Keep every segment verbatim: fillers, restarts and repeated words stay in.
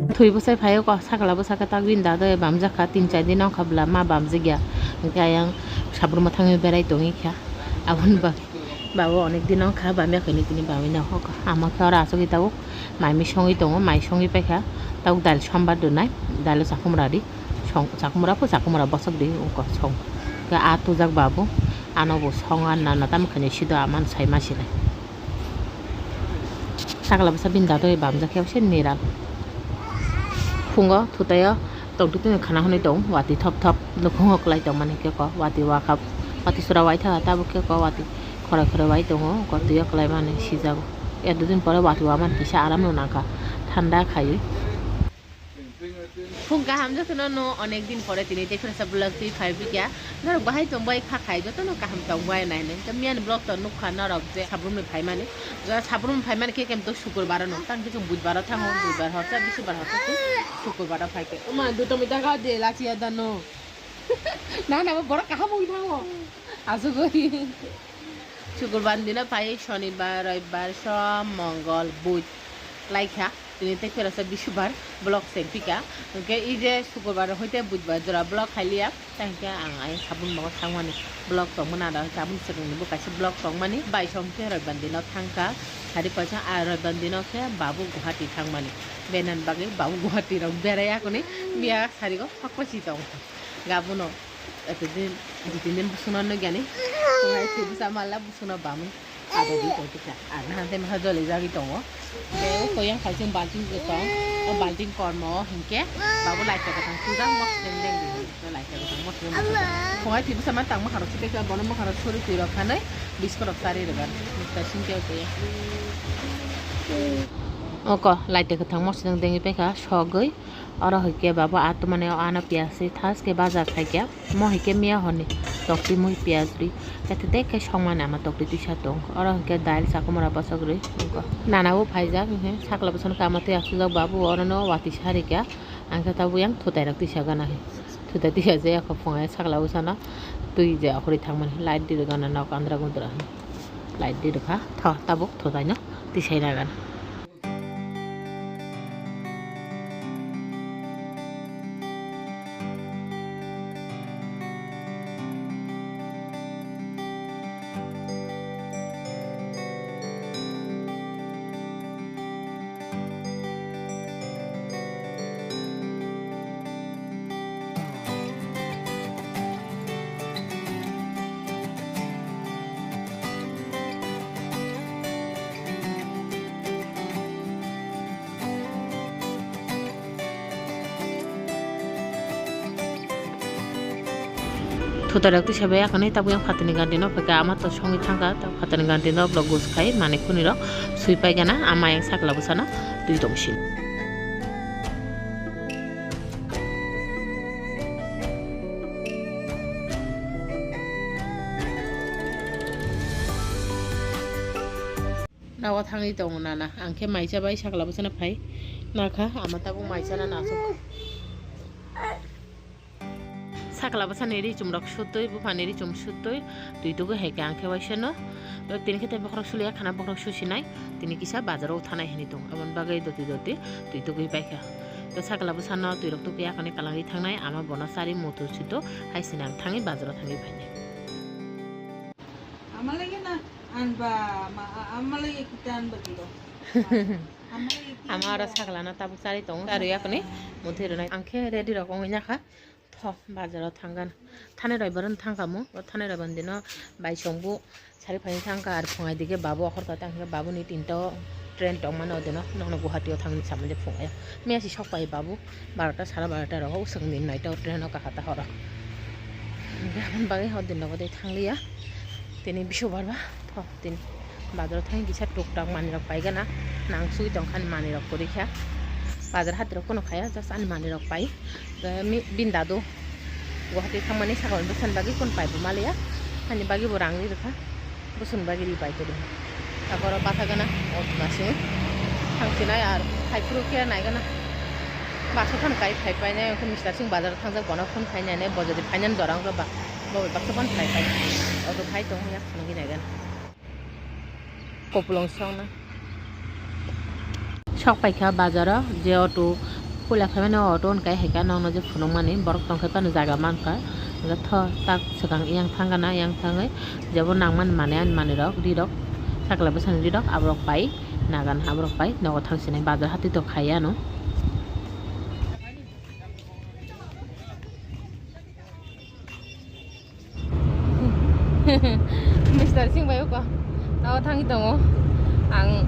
Thwi bwsai phaio kok sakla bwsa khe tak bini dado bamjak kha, tin char din wng kha bwla ma bamjak ya. Hwnkhe ayang sabruma thangwi berai tongwi kha. Aboni bagwi babo onek din wng kha bamya khaini tini bamwi no hok. Ama khe oro achugwi tabuk mai mi songwi tongo, mai songwi paikha. Tabuk dal sombar rwnai, dalo chakhumra ri. Song chakhumra pho chakhumra bosok ri wngkha song. Khe a tujak babo ano bo song ar nana tamo khaini sido amano sai ma sinai. Sakla bwsa bini dado bamjak khe se niral. Phungo thutaio tongtwtwino khana hwnwi tong, watwi thop thop nukhungo kwlai tongmani khe ko, watwi wakha, watwi sora waitha tabuk khe ko, watwi khorai khorai wai tongo, ko twiyo kwlaimani sijago. Ek dui din pore watwi wamani kisa aram rw nangkha, thanda khaiwi. Phung kaham jotono no onek din pore tini tei phirsa vlog twi phai bikya. Norok bahai tong bai kha khai jotono kaham tong bai nai nai. Tei miyani vlog to nukha norok je sabrumni phaimani. Je sabrumni phaimani khe kem to sukurbar no. Tang khe chwng budbar o thango, budbar horsa, bisibar horsa tei sukurbar o phai khe. Oma duto mita ka de lachi ada no. Na na borok kaham ui thango. Asugoi. Sukurbar dino phai, Shonibar, Roibar, Som, Mongol, Bud. Laikha, tini tei phirasa Bisubar vlog sengpika. Hwnkhe ije Sukurbar hoite Budbar jora vlog khailiya. Tei hwnkhe ang ayang sabun bago thangmani vlog tongmani aro hwnkhe aboni swkangni bo kaisa vlog tongmani. Bai som khe Roibar dino thangkha. Sari paisa a Roibar dino khe babu Guwahati thangmani. Benani bagwi babu Guwahati rok berai akoni biya sari go hokpasi tong. Gabuno. Eto din, di tin din busungno nukya ni. Tungai si busa mala busungno bamwi. Ada di tong kisa. Ar na hante maha joli jagwi tongo. Tei o koyang khai chwng balting kwchwng. O balting kormo hwnkhe. Babu light kwchwng tujak mosdeng deng di. Light kwchwng mosdeng mosdeng. Tungai si busa ma tang maharok si pekha bono maharok sori twi rok khanai. Biskot rok chari rwgan. Mukta singkhe o koyang. Oko light kwthang mosdeng dengwi pekha sogwi. Oro hwnkhe babu atumani o ano piyas ri thaske bajar khaikhe. Mo hwnkhe miya horni tokti mui piyaj ri. Kete de khe songmani ama tokti twisa tong. Oro hwnkhe dail chakumra bosok ri. Nana bo phaijak hwnkhe sakla bwsano kama twi aswkjak babu orono watwi sarikha. Ang khe tabuk yang thutai rok twisa gana hai. Thutai twisa je yakho phungai sakla bwsano twi je akhori thangmani. Light di rwgana nok andra gundra hai. Light di rwkha. Tho tabuk thutai no twisai nagana. Thutai rok tisa bai akhani tabuk yang phatani gandino phaikha ama to songwi thangkha tabuk phatani gandino vlog gus khai manwi khuni rok swi paigana ama yang sakla bwsano twi tongsi. Nawa thangwi tongo nana, ang khe maisa bai sakla bwsano phai nakha, ama tabuk maisa nana aswk. Sakla bwsani ri chum rok sutwi, buphani ri chum sutwi, twi tugwi hai khe ang khe waisa no. Tini khe tei bokhorok suliya khana bokhorok susinai, tini kisa bazaro thanai hinwi tongo, aboni bagwi doti doti twi tugwi paikha. Tei sakla bwsano twi rok tugwi akhani kwlangwi thangnai, ama bono chari mutu sutu hai sinang thangwi bazaro thangwi phainai. Ama lagi na anba, ama, ama lagi kita anba kilo. Ama lagi kita Ama aro anba. Saklano tabuk chari tongo, chari yakoni muthwi rwnai. Ang khe ready rok wngwi nakha. Tho, bazaro thangkha. Thani roibar wng thangkha mo. O thani roibar dino bai songbu sari phaini thangkha, ar phungai dige babu okhorkha tangkhe babuni tinta train tongmani odino nono Guwahati o thangni samani phungai. Miyasi sokpai babu. Barota sara barota rogo uswkni naito train o kakha ta horo. Hwnkhe aboni bagwi hor din rogo de thangliya. Tini bisubar ba tho tini bazaro thangwi kisa tuktak manwi rok paigana. Nang sugwi tongkha ni manwi rok kwrwi kha. Bazar hati rok phano khaya just ani manwi rok pai. Tei mi-, bini dadu Guwahati thangmani sakao bwsani bagwi phano pai bo maliya. Ani bagwi bo rang ri rwkha. Bwswng bagwi ri bai tongdi. Takoro basa gana o masing thang sinai ar hai phuru khe nai gana. Basa phano kai phai painai, wngkhe Mister Singh bazar thangjak, bono phone khainai, bo jodi phainani jora wngkhe ba, bo bai baksa phano phai painai. Auto phai tong ya phano nai gana. Kopulung songna. Sok paikha bazaro, je auto Puila khaimani o auto hwn kai hai khe nokno je phunukmani borok tong khe phano jaga mankha. Hwnkhe tho tak swkang yang thang gana, yang thangwi jebo nangmani manwi ani manwirok rirok sakla bwsani rirok aborok pai nagana, aborok pai nogo thang sinai bazar hati tok khai ano. Mister Singh bai uko. Tao thangwi tongo. Ang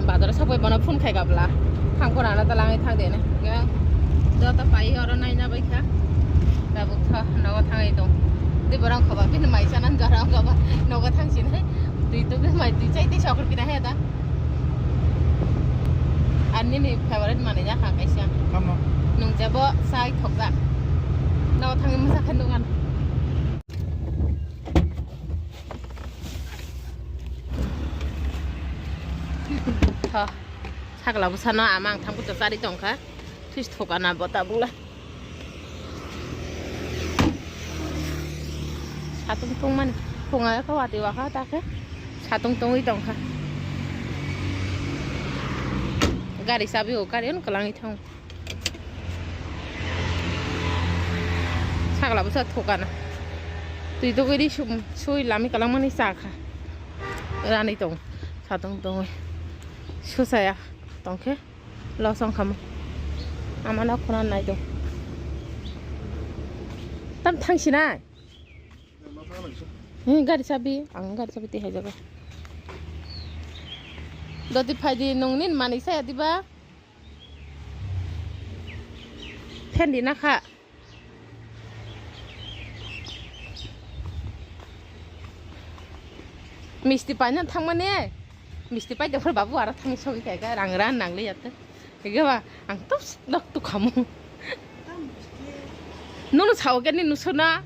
bazar o sokbai bono phone khai kabla. Thang phone ano ta langwi thang de ne. Ga joto pai oro naina bai kha. Tabuk tho nogo thangwi tong. Di borang khoba bini mai chana jora wngkha ba nogo thang sinai. Twi tugwi mai twi chai tei sokor kina he da. Ani ni favorite manwi jakha kaisa. Tamo. Nung jabo sai thokjak. Nogo thangwi masa khe nungan. Ha, sakla bwsano ama ang thangkuk chari tongkha. Thwis thokana bo tabukla. Satung tongmani phunga khe watwi wakha ta khe satung tongwi tongkha. Gari chabi o gari on kwlangwi thango. Sakla bwsa thokana. Twi tugwi ri sum sui lami kwlangmani chakha. Rani tong satung tongwi susaya tongkhe. Losong khamu. Ama na khuna nai do. Tam thang sinai. Hmm, gari chabi, ang gari chabi tihai jago. Dodi phaidi nungni manwi saya diba? Phendi nakha. Misti paina thangmani, misti pai tongphuru babu aro thangwi sogwi khaikha, rang ran nangli yatthu. Hige ba, ang to lok tu khamu. Nono sao khe ni nusona,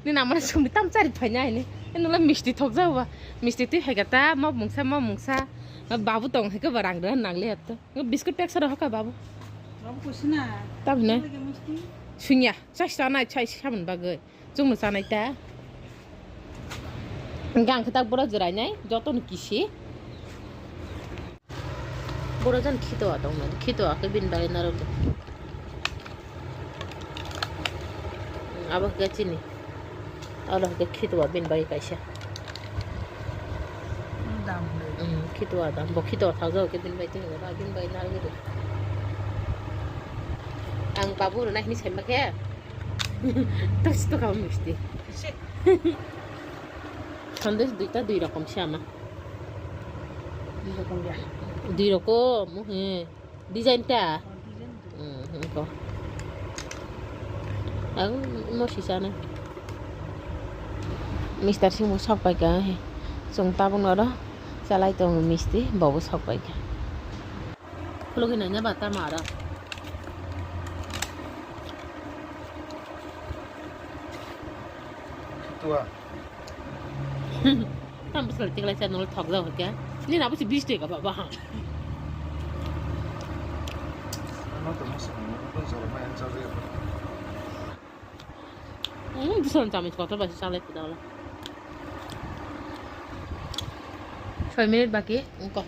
ni namana sumi tam chari phaina ini. Nula misti thok jao ba, misti twi haikha ta, ma mungsa, ma mungsa. Babu tong hige ba rang ran nangli yatthu. Biscuit pack sara hoka babu. Babu kusina. Tam hine. Lagi misti. Sunya, chai sana, chai saman bagwi. Chwngno chanai ta. Hwnkhe ang khe tak boro jwrainai, jotono kisi. Boro jan khito atong nai, khito akhe bini bagwi narwk de. Abo khe chini. Abo khe khito bini bagwi kaisa. Dam le. Hmm, khito adam, bo khito thajao khe bini bagwi tini ba bini bagwi narwk de. Ang babu rwnai hini saima khe. Tos to kamo misti. Sandesh duita dui rokom se ama. Dui rokom ya. Dui rokom, he. Design ta? Oh, design to. Hmm, hmm, ko. Ang mo sisa na. Mister Singh bo sok pai ka, he. Chwng tabuk noro chalai tongo misti, bo bo sok pai ka. Khulugwi naina ba tamo aro. Tua. Tam bwswk tiklai cha nol thok jao khe. Ni na bwswk bis twi ka baba. Ano to masa ni ko jor ma en cha ya. Hmm, bwswk chamich kotor bai se chalai pida wala. Soi minute baki, wngkha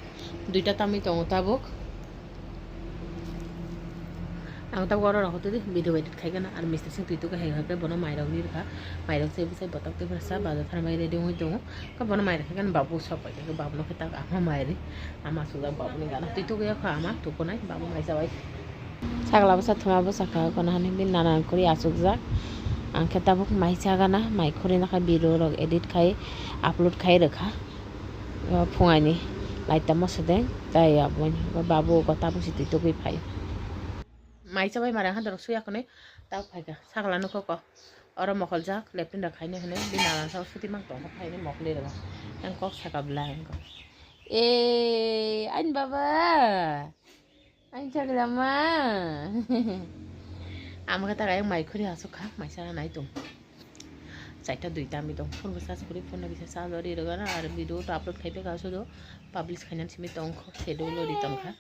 duita tamwi tongo tabuk. Ang tabuk oro rohor twi video edit khai gana, ar mister sing twi twi hai hai bono mairok ri rwkha, mairok se bwsai botok tei bwsa bazar thangbai ready wngwi tongo, khe bono mairok khai gana babu sok pai khe babu no khe tak ama mairi ama sujak babu ni gana twi twi yakha ama tukunai babu mai chabai. Sakla bwsa thwma bwsa kha, kono hani bini nanan kwrwi achukjak. Ang khe tabuk mai cha gana, mai khurui nokha video rok edit khai upload khai rwkha. O phungaini light tamo sodeng, tai aboni babu ko tabuk si twi tugui phai. Mai chabai mara khan dorok suya khonwi tabuk phaikha. Sakla nukho ko. Oro mokoljak, lepin rok khainai hwnwi bini nanan sao sutimang tongkha phainai mokli rwkha. Yang kok saka bwla yang kok. Eh, ani baba. Ani chagra ma. Ama khe tak ayang mai khuri asuk kha, mai sana nai tong. Chaita dui tami tong. Phone bo charge khuri, phone no kisa charge ori rwgana, ar video to upload khai peka sudo publish khainani simi tong kho, schedule ori tong kha.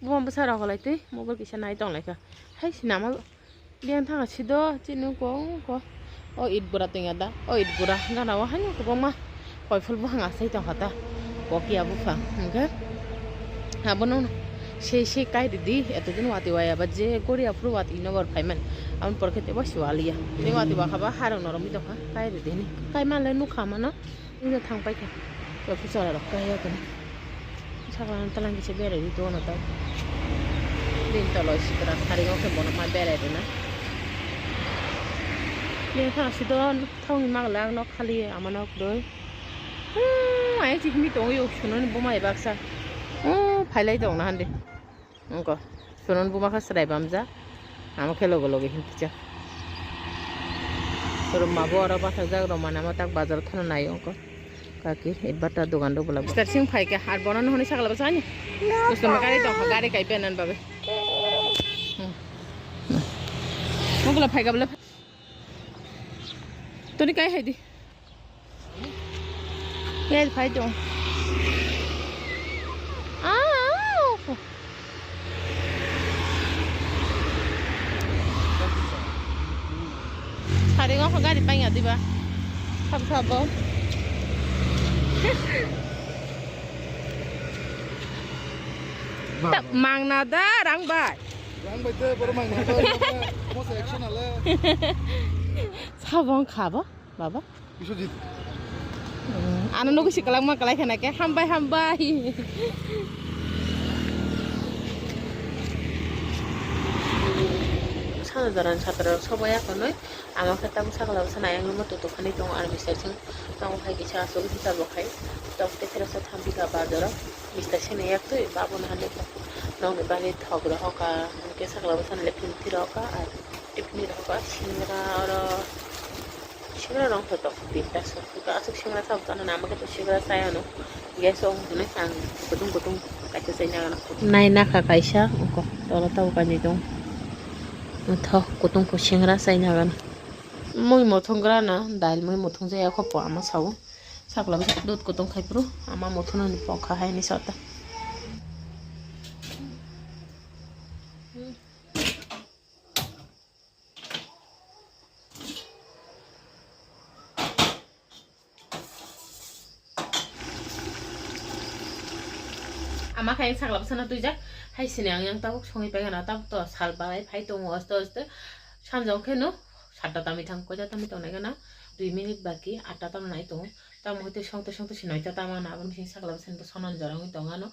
Bo bwsa rok lai twi mobile kisa nai tong lai kha. Hai sinama biyang thang si do chini ko ko. O it bura tong ya da. O it bura gana o haino kwbangma koi phul buphang asai tong kha ta. Kokia buphang hwnkhe abono sei sei kai ridi, etodin wati waya ba je gori aphuru wati no bor phaiman. Aboni pore khe tebo si waliya. Tei wati wakha ba harok no romwi tong kha kai ridi hini. Kai manle nukha mano. Wngkha thang paikha. Tei puchara rok kaiya kani. Sakang talang kisa berai di tono tei. Din tolo sikra saringo khe bono ma berai rina. Din thang si do thongni magla ang nok khali ama nok doi. Hmm, ai chikmi tongwi ok sunani buma baksa. Hmm, phailai tong na hande. Wngkha, sunon buma khe chwrai bamjak, amo khe logo logo hinkhe cha. Rwma bo oro bathajak, rwma namo tak bazar thana nai wngkha. Kaki, e bata dogan rok bwlak. Mister Singh phai kha, ar bono no hwnwi sakla bwsa ani. Usuma gari tongkha, gari kai benan bagwi. Hmm. Mokla phai kha bwlak. Toni kai hai di. Gel phai tong. Ah. Sari ngo gari pang ya diba. Sab sabo. Mangna da rang bai. Rang bai te bor mangna da. Mo se action ale. Sabong khabo. Baba? Biswajit. Hmm, ano nugwi si kwlangma kwlai khana khe, hambai, hambai. Sana jaran satra rok sobai akonoi. Ama khe tabuk sakla bwsa nai ang nukma tutuk khani tongo, ar Mister Singh tongo khai kisa aswk kisa bo khai. Tok tei phiroksa thampikha bazaro. Mister Singh ni yak twi babuni hande nokni bagwi thok rohoka, hwnkhe sakla bwsa ni le phimti rohoka, ar tipni rohoka, singra oro. Singra rong khe tok tinta se. Hwnkhe aswk singra tabuk ano nama khe to singra chai ano. Gas o hwnwi ang kutung kutung kaisa chai nagana. Nai nakha kaisa wngkha tolo tabuk ani tong. Tho kutung kho singra chai nagana. Mui muthung grana, dail mui muthung jaya kho po ama sao. Sakla bwsa dud kutung khai phuru ama muthunani pokha hai ni sota. Ama khe sakla bwsano twijak, hai sini ang yang tabuk songwi paigana, tabuk to sal balai phai tongo aste aste. Sanjong khe no satta tamwi thang, koita tamwi tongnai gana, dui minute baki atta tamnai tongo. Tamo hwtwi songte songte si noita tamana, aboni sini sakla bwsani bo sonon jorongwi tongano.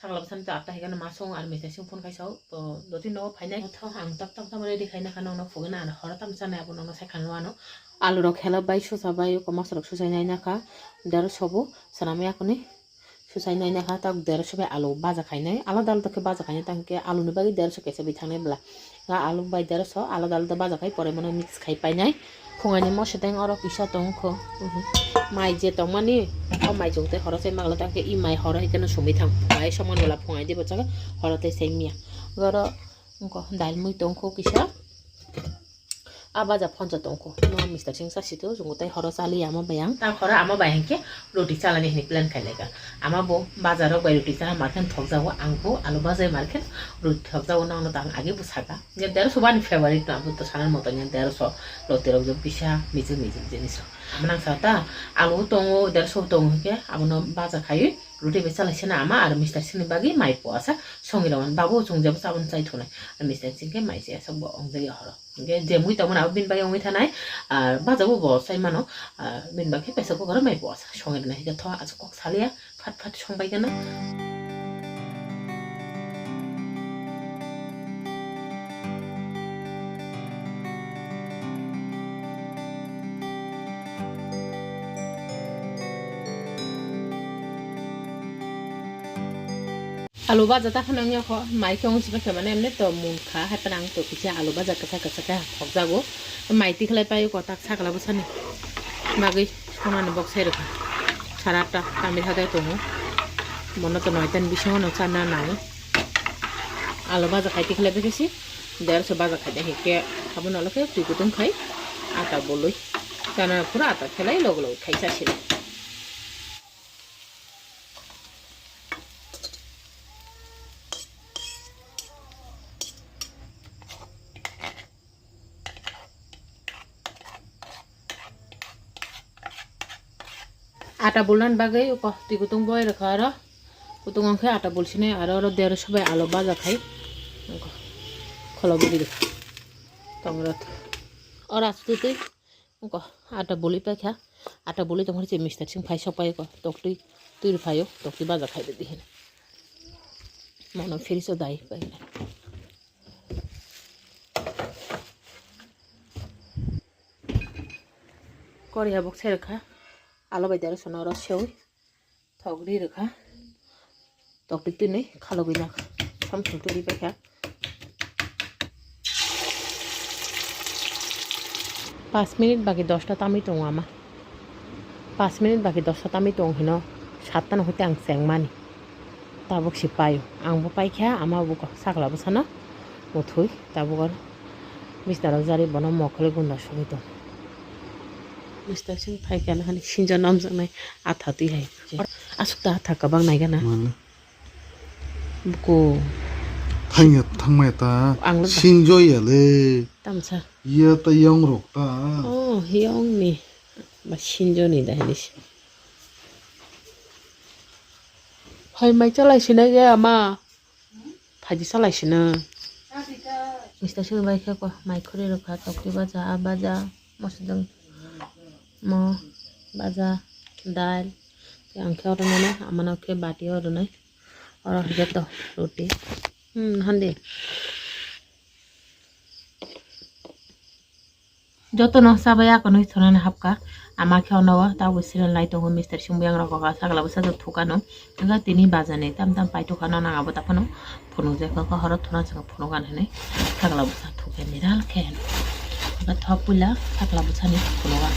Sakla bwsani to atta higano ma songo ar mesa sing phone kaisa o, to doti nogo phainai. Tho ang tak tak tamo ready khaina kha nokno phugwi na ano horo tamo chanai abo nokno sai kha nw ano. Alu rok hela bai susa bai koma sorok susai nai nakha. Dero sobo swnam yakuni susai nai nakha, tak dero sobai alu baja khainai. Alada alada khe baja khainai, tang khe alu ni bagwi dero so kesa bi thangnai bwla. Ga alu bai dero so alada alada baja khai pore mano mix khai painai. Phungaini moso teng oro kisa tongkho. Mhm. Mai je tongmani, o mai chwng tei horo sai magla tangkhe i mai horo hai kheno sumui thang. Phungai soman bwla phungai dibo chakhe horo tei sai miya. Oro wngkho dail mui tongkho kisa. A baja phonsa tongkho. No Mister Singh sasi to chwng tei horo chali ama bayang. Ta horo ama bayang khe roti chalani hini plan khai laika. Ama bo bajarok bai roti chana markhen thokjago, ang bo alu bajai markhen roti thokjago, nangno tang age bo saka. Nya dero so bani favorite no, abo to sanar moto nya dero so roti rok je bisa mijil mijil jinis rok. Amo nang sa ta alu tongo, dero so tongo hwnkhe abono baja khaiwi roti bai chalai sena ama aro Mister Singh ni bagwi mai po asa songi rw mani. Babu chwng jebo chaboni chai thunai. Mister Singh khe mai se asa bo ong jagwi horo. Hwnkhe je mui tongmani abo bini bagwi ongwi thanai. Ar baja bo bo sai mano. Ar bini bagwi khe pressure cooker o mai po asa songi rwna hwnkhe tho asa kok salia. Phat phat songbai gana. Alu baja ta phano wngya kho, mai khe wng sibakhe mane emne to munkha, hai phano ang to kisa alu baja kwchak kwchak khe thokjago. Mai tikhlai pai kho tak sakla bwsani bagwi. Sonani boksai rwkha. Sara ta tamil hadai tongo. Bono to noita ni bisingo no chana nai. Alu baja khai tikhlai bai khe si. Derso baja khai de hikhe. Abono lo khe twi kutung khai. Ata boloi. Chana pura ata khelai log log khai chasi. Ata bulnani bagwi uko twi kutung boi rwkha aro. Kutung wngkhe ata bulsinai aro oro dersho bai alo baja khai. Uko kholo bidi rwkha. Tongrot. Oro aswk twi twi uko ata buli paikha. Ata buli tongkhe se mister sing phai sok pai uko. Toktwi twi rwphaio. Toktwi baja khai rwdi hino. Mono fridge o dai paikha. Kori habok se rwkha. Alo bai dero sono oro sewi. Thok ri rwkha. Tok ri twi nwi khalogwi na. Samsung twi ri paikha. Paanch minute baki dosta tamwi tongo ama. Paanch minute baki dosta tamwi tong hino. Satta no hoite ang chengmani. Tabuk si paio. Ang bo paikha, ama bo sakla bwsano muthwi. Tabuk oro bisnarok jari bono mokhole gunda sogwi tong. Mister sing phaikha na hani sinjo namjaknai atha twi hai. Aswk ta atha kwbang nai gana. Mano. Buko. Thangya thangmaya ta. Ang lo ta. Sinjo ya le. Tamsa. Ya ta yong rok ta. Oh, yong ni. Ba sinjo ni da hani si. Hai mai chalai sinai ge ama. Phaidi salai sino. Mister sini bai khe ko mai khuri rok kha tokti baja, a baja, mosodong, mo baja, dal. Tei ang khe oro nono amano khe bati o rwnai. Oro hwnkhe to roti. Hmm, hande. Jotono chabai akonwi thonani hapkha. Ama khe ono o tabuk serial nai tongo, mister sing buyang rok kha, sakla bwsa jok thukano. Wngkha tini bajani tam tam paithokha, nono ang abo taphano phunukjak kha, horo thuna chwng phunukgan hinwi sakla bwsa thukya miral khe. Wngkha thok puila sakla bwsani phunukgan.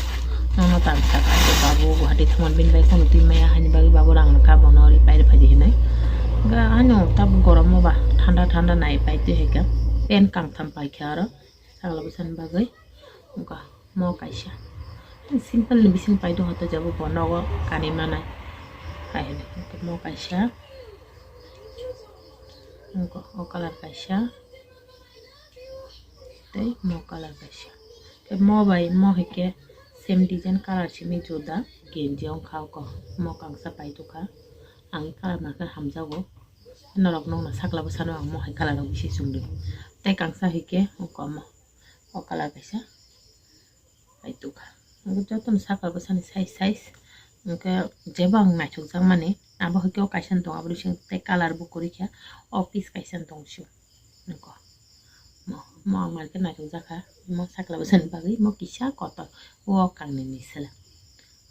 Nono tang sak, ai babu Guwahati thangmani bini bai kheno twi maya, haini bagwi babu rang rwkha, bono ri pai rwphaidi hinwi. Wngkha ano tabuk goromo ba thanda thanda nai pai twi hai khe. Pen kangtham paikha aro. Sakla bwsani bagwi wngkha mo kaisa. Simple ni bising paito hoto jabo bo nogo kanwi manai. Hai hwnwi wngkha mo kaisa. Wngkha o colour kaisa. Tei mo colour kaisa. Tei mo bai mo hai khe same design colour simi juda genji wngkha o ko. Mo kangsa paito kha. Ang colour ma khe hamjago. Norok nukna sakla bwsano ang mo hai colour rok bisi chumdi. Tei kangsa hai khe wngkha mo. O colour kaisa. Hai tukha. Hwnkhe jotono sakla bwsani size size. Hwnkhe jeba ang naithokjakmani. Abo hai khe o kaisa tong abo bising tei colour bo kwrwi kha. O piece kaisa tong sio. Nokho. Mo, mo ang market naithokjakha. Mo sakla bwsani bagwi mo kisa kotor. O kangnini sele.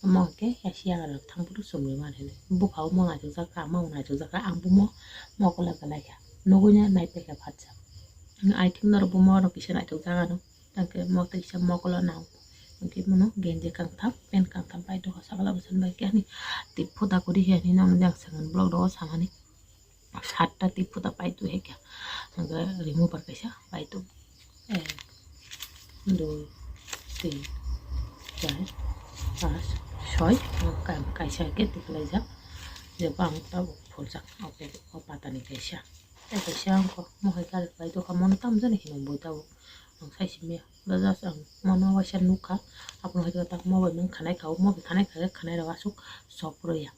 Omo hwnkhe yaksi yagra rok thang phuru chumui mani hinwi. Bupha omo naithokjak kha, ama bo naithokjak kha, ang bo mo mokolo belai kha. Nugui no naipaikha phatsa. I think norok bo mo rok kisa naithokjak ano. Tangkhe mo tei kisa mokolo nang. Hwnkhe bono genji kangtham, pant kangtham pai tongkha, sakla bwsani bai khe ani tei phoda kwrwi khe ani nang jang sangan vlog rogo samani. Satta tei phoda paitwi hai khe. Hwnkhe remover kaisa paitwi. Ek, dui, tin, char, panch, soi. Ka-, kaisa hai khe tiklaijak. Jeba ang tabuk phuljak. O patani kaisa. Tei kaisa ang kok mohai colour paitwi kha. Mono tamo jani hinwi bo tabuk. Ang sai simi ya. Just ang mono waisa nukha. Abono hai khe tak mobile nung khanai kha. Mobile khanai kha khe khanai rok aswk sok rwya.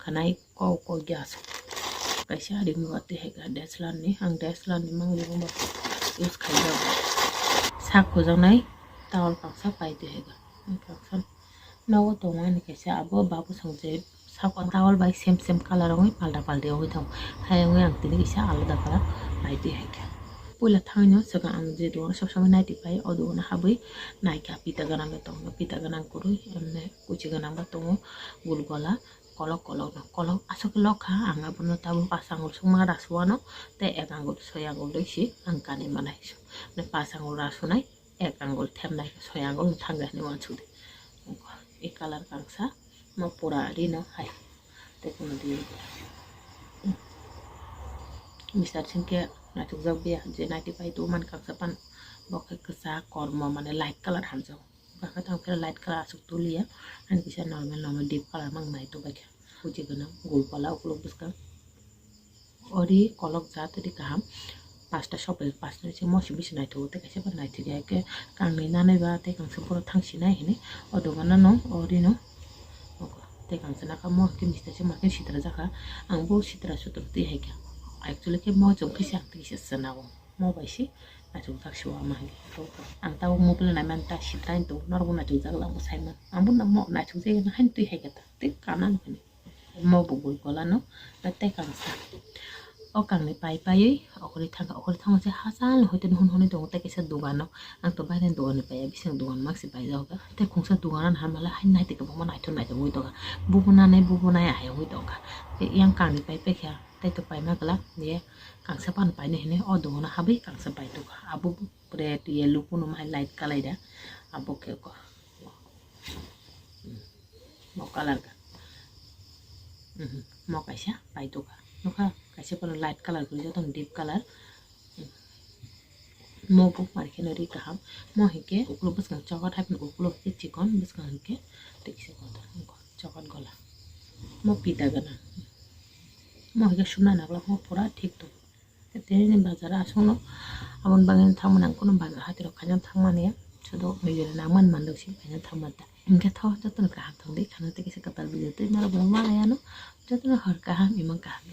Khanai kok kok ya aswk. Kaisa ring watwi hai kha D S L R ni, ang D S L R ni mangli bo use khai jago. Sak hujaknai towel kangsa paitwi hai kha. Ang kangsa nogo tongo ani kaisa abo babu song je sak towel bai same same colour wngwi palta palti wngwi tongo. Hai wngwi ang tini kisa alada colour paitwi hai kha. Puila thangwi no swkang ang je dogano sob somoi naitwi pai, o dogano habwi naikha pita gwnang tongo, pita gwnang kwrwi emne kuchi gwnang ba tongo gul gola. Kolok kolok no, kolok aswk lok kha, ang abono tabuk pas angul sukma rasuano, tei ek angul soi angul doi si ang kanwi manai. Pas angul rasunai, ek angul thepnai, soi angul no thangja hinwi uansukdi. E colour kangsa, mo pura rino hai. Tei kono di. Mister singke naithokjak biya, je naitwi pai tongmani kangsa pan, bo khe kwchak kormo, mane light colour hamjak. Bakha tang phela light colour aswk tuliya. Ani kisa normal normal deep colour mang nai tongbaikha. Buji gwnang gul pala ukuluk bwskang. Ori kolok jat ri kaham. Pasta sopel pasta se mosi bisi naithogo tei kaisa ba naithokya khe kangni nanai ba tei kangsa borok thangsinai hinwi o dogano no ori no. Tei kangsa naka mo khe mister se ma khe sitra jakha. Ang bo sitra sutro twi hai kha. Actually khe mo chwng khe se ang twi se swnao. Mo bai se nachuk jak se o ama hai. Ang tabuk mobile nai man ta sitra hin to norok bo nachuk jak lang bo sai man. Ang bo mo nachuk jak hai twi hai kha ta. Tei kana no hini. Mo bo gul gola no. Tei kangsa. O kangni pai paiwi okhorwi thangkha, okhorwi thangma se hachal hoite nuhun hwnwi tongo tei kaisa dogano. Ang to baireni doganni paiya, bising dogan maksi paijak kha. Tei khungsa dogano hamya le hai naitwi kwbangma naithok naithok wngwi tongkha. Bubo nanai, bubo nai hai wngwi tongkha. Tei yang kangni pai paikha, tei to paima glak, ye kangsa phano painai hinwi o dogano habwi kangsa paitokha. Abo red, yellow kuno hai light kalaida. Abo khe ko. Mo colour ka. Mhm. Mo kaisa paitokha. Nokha kaisa kono light colour kwrwi jotono deep colour. Mo bo mar kheno ri kaham. Mo hinkhe ukulo bwskang chokat hai phano ukulo hinkhe chikon bwskang hinkhe tei kisa kotor chokat gola. Mo pita gana. Mo hinkhe sumna naglak mo pura thik tong. Tei bazar aswkno aboni bagwi thangmani ang kunu bazar hatirok khaina thangmani sudo migwino nangmani mandok se khaina thangmani ta. Hinkhe tho jotono kaham thangdi khana tei kisa kwtal video twi norok bo ma ayano jotono hor kaham imang kaham.